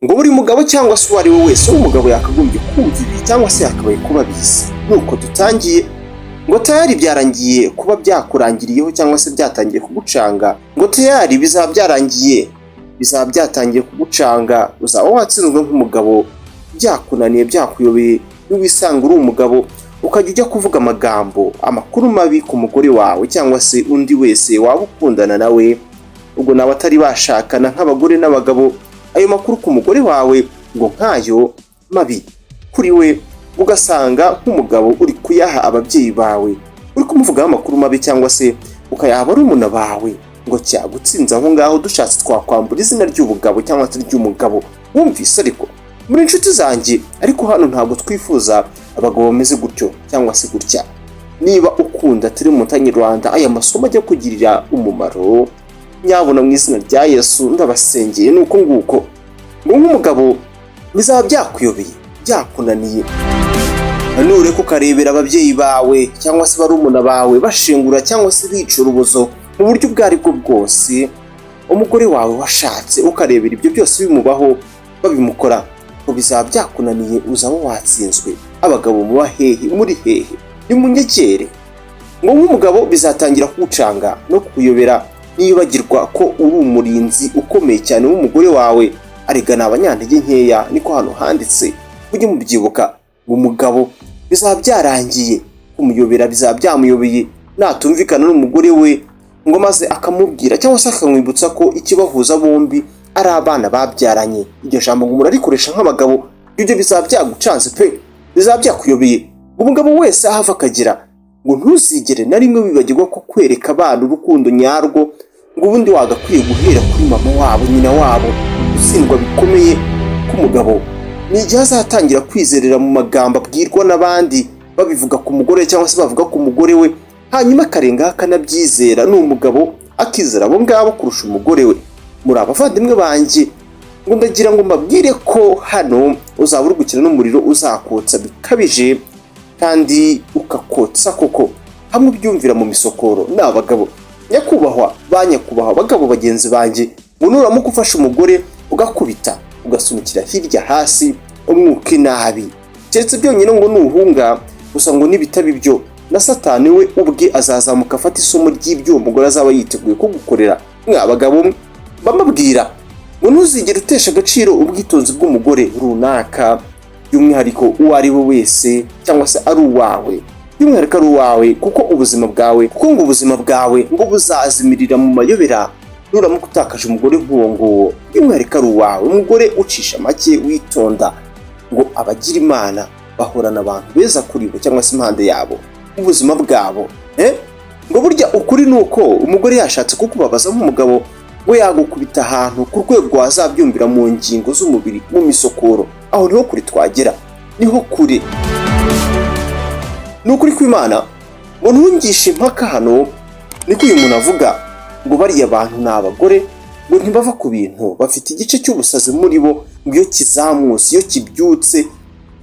Ngo buri mugabo cyangwa se uwo ari we wese w'umugabo yakagombye kumva ibi cyangwa se yakabaye kuba abizi. Nuko dutangiye, ngo tayari byarangiye kuba byakurangiriyeho cyangwa se byatangiye kugucanga. Ngo tayari bizaba byarangiye, bizaba byatangiye kugucanga, uzaba watsinzwe nk'umugabo, byakunaniye, byakuyobeye. Niwisanga uri umugabo ukajya ujya kuvuga amagambo, amakuru mabi ku mugore wawe cyangwa se undi wese waba ukundana nawe, ubwo nawe atari bashakana nk'abagore n'abagabo, ayo makuru ku mugore wawe ngo nk'ayo mabi kuri we, ugasanga nk'umugabo uri kuyaha ababyeyi bawe, uri kumuvugaho amakuru mabi cyangwa se ukayaha barumuna bawe, ngo cyagutsinze aho ngaho. Dushatse twakwambura izina ry'ubugabo cyangwa se ry'umugabo. Wumvise? Ariko muri inshuti zanjye, ariko hano ntabwo twifuza abagabo bameze gutyo cyangwa se gutya. Niba ukunda turi mu Rwanda, aya masomo ajya kugirira umumaro, nyabona mu izina rya Yesu ndabasengeye. Ni uko nguko, ngo nk'umugabo bizaba byakuyobeye, byakunaniye, nureka ukarebera ababyeyi bawe cyangwa se barumuna bawe bashengura cyangwa se bica urubozo mu buryo ubwo ari bwo bwose umugore wawe washatse, ukarebera ibyo byose bimubaho, babimukora, ngo bizaba byakunaniye, uzaba watsinzwe. Abagabo muba hehe? Muri hehe? Nimunyegere. Ngo nk'umugabo bizatangira kugucanga no kukuyobera niyibagirwa ko uri umurinzi ukomeye cyane w'umugore wawe. Arega ni abanyantege nkeya, niko hano handitse, mujye mubyibuka. Ngo umugabo bizaba byarangiye kumuyobera, bizaba byamuyobeye natumvikana n'umugore we, ngo maze akamubwira cyangwa se akamwibutsa ko ikibahuza bombi ari abana babyaranye. Iryo jambo ngo murarikoresha nk'abagabo. Ibyo bizaba byagucanze pe, bizaba byakuyobeye. Umugabo wese aho ava akagera, ngo ntuzigere na rimwe wibagirwa ko kwereka abana urukundo nyarwo ngo ubundi wagakwiye guhera kuri mama wabo, nyina wabo. Gutsindwa bikomeye k'umugabo ni igihe azatangira kwizerera mu magambo abwirwa n'abandi babivuga ku mugore cyangwa se bavuga ku mugore we, hanyuma akarengaho akanabyizera. Ni umugabo akizera abo ngabo kurusha umugore we. Muri abavandimwe banjye, ngo ndagira ngo mbabwire ko hano uzaba uri gukina n'umuriro, uzakotsa bikabije kandi ukakotsa koko hamwe ubyumvira mu misokoro. Ni abagabo, nyakubahwa, ba nyakubahwa, abagabo bagenzi banjye, ngo nuramuka ufashe umugore ugakubita, ugasunikira hirya hasi, umwuke nabi, keretse byonyine ngo nuhunga gusa. Ngo nibitaba ibyo, na Satani we ubwe azazamuka afata isomo ry'ibyo uwo mugore azaba yiteguye kugukorera. Mwa bagabo mwe, bamabwira ngo ntuzigere utesha agaciro ubwitonzi bw'umugore runaka, by'umwihariko uwo ari we wese cyangwa se ari uwawe, by'umwihariko ari uwawe, kuko ubuzima bwawe, kuko ngo ubuzima bwawe ngo buzazimirira mu mayobera nuramuka utakaje umugore nk'uwo nguwo, by'umwihariko ari uwawe, umugore ucisha make, witonda. Ngo abagira Imana bahorana abantu beza kuri bo cyangwa se impande yabo mu buzima bwabo. Ngo burya ukuri ni uko umugore yashatse kukubabaza nk'umugabo, ngo yagukubita ahantu ku rwego wazabyumvira mu ngingo z'umubiri, mu misokoro. Aho niho kure twagera, niho kure. Ni ukuri kw'Imana, ngo ntungishe impaka hano, niko uyu muntu avuga. Ngo bariya bantu ni abagore, ngo ntibava ku bintu, bafite igice cy'ubusazi muri bo, ngo iyo kizamutse, iyo kibyutse,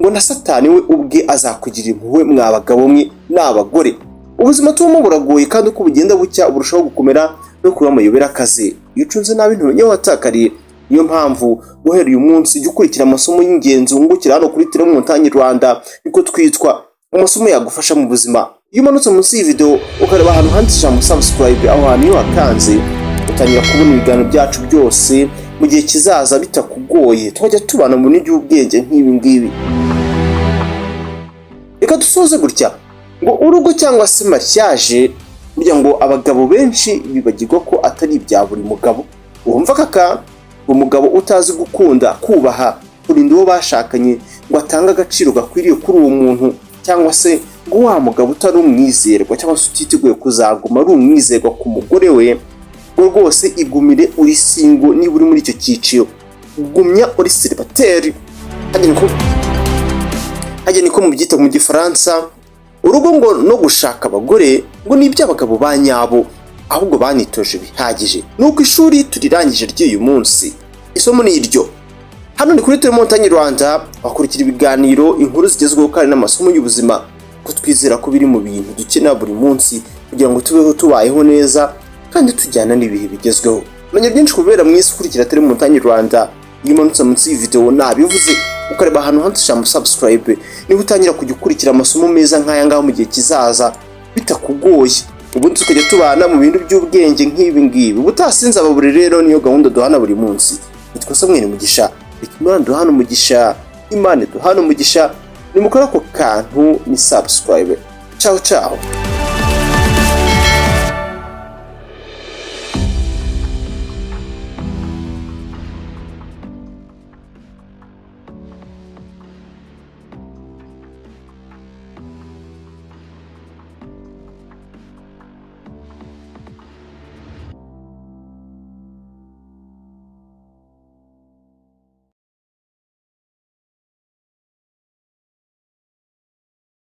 ngo na Satani we ubwe azakugirira impuhwe. Mwa bagabo mwe n'abagore, ubuzima tubamo buragoye, kandi uko bugenda bucya burushaho gukomera no kuba amayobera akazi. Iyo ucunze nabi ntumenya aho watakariye. Niyo mpamvu guhera uyu munsi jya ukurikira amasomo y'ingenzi wungukira hano kuri Tele Montagne Rwanda, niko twitwa, amasomo yagufasha mu buzima. Iyo umanutse munsi y'iyi video ukareba ahantu handitse ijambo "subscribe", aho hantu iyo wakanze utangira kubona ibiganiro byacu byose mu gihe kizaza bitakugoye, twajya tubana mu bintu by'ubwenge nk'ibi ngibi. Reka dusoze gutya, ngo urugo cyangwa se mariage, burya ngo abagabo benshi bibagirwa ko atari ibya buri mugabo. Wumva kaka umugabo utazi gukunda, kubaha, kurinda uwo bashakanye, ngo atange agaciro gakwiriye kuri uwo muntu, cyangwa se ngo wa mugabo utari umwizerwa cyangwa se utiteguye kuzaguma ari umwizerwa ku mugore we, ngo rwose igumire uri single. Niba uri muri icyo cyiciro, gumya uri célibataire, hajya niko mubyita mu Gifaransa. Urugo ngo no gushaka abagore ngo ni iby'abagabo ba nyabo, ahubwo banitoje bihagije. Nuko ishuri turirangije ry'uyu munsi, isomo ni iryo. Hano ni kuri Tele Montagne Rwanda, wakurikira ibiganiro, inkuru zigezweho kandi n'amasomo y'ubuzima, ko twizera ko biri mu bintu dukenera buri munsi kugira ngo tubeho, tubayeho neza kandi tujyana n'ibihe bigezweho. Menya byinshi kubera mu isi ukurikira Tele Montagne Rwanda. Iyo umanutse munsi y'iyi video, nabivuze, ukareba ahantu handitse ijambo "subscribe", niba utangira kujya ukurikira amasomo meza nk'aya ngaya mu gihe kizaza bitakugoye, ubundi tukajya tubana mu bintu by'ubwenge nk'ibi ngibi. Ubutaha sinzababure. Rero niyo gahunda duhana buri munsi. Nitwa Samweli Mugisha. Reka Imana duhana umugisha, Imana duhana umugisha. Nimukora ako kantu ni subscribe. Ciao ciao.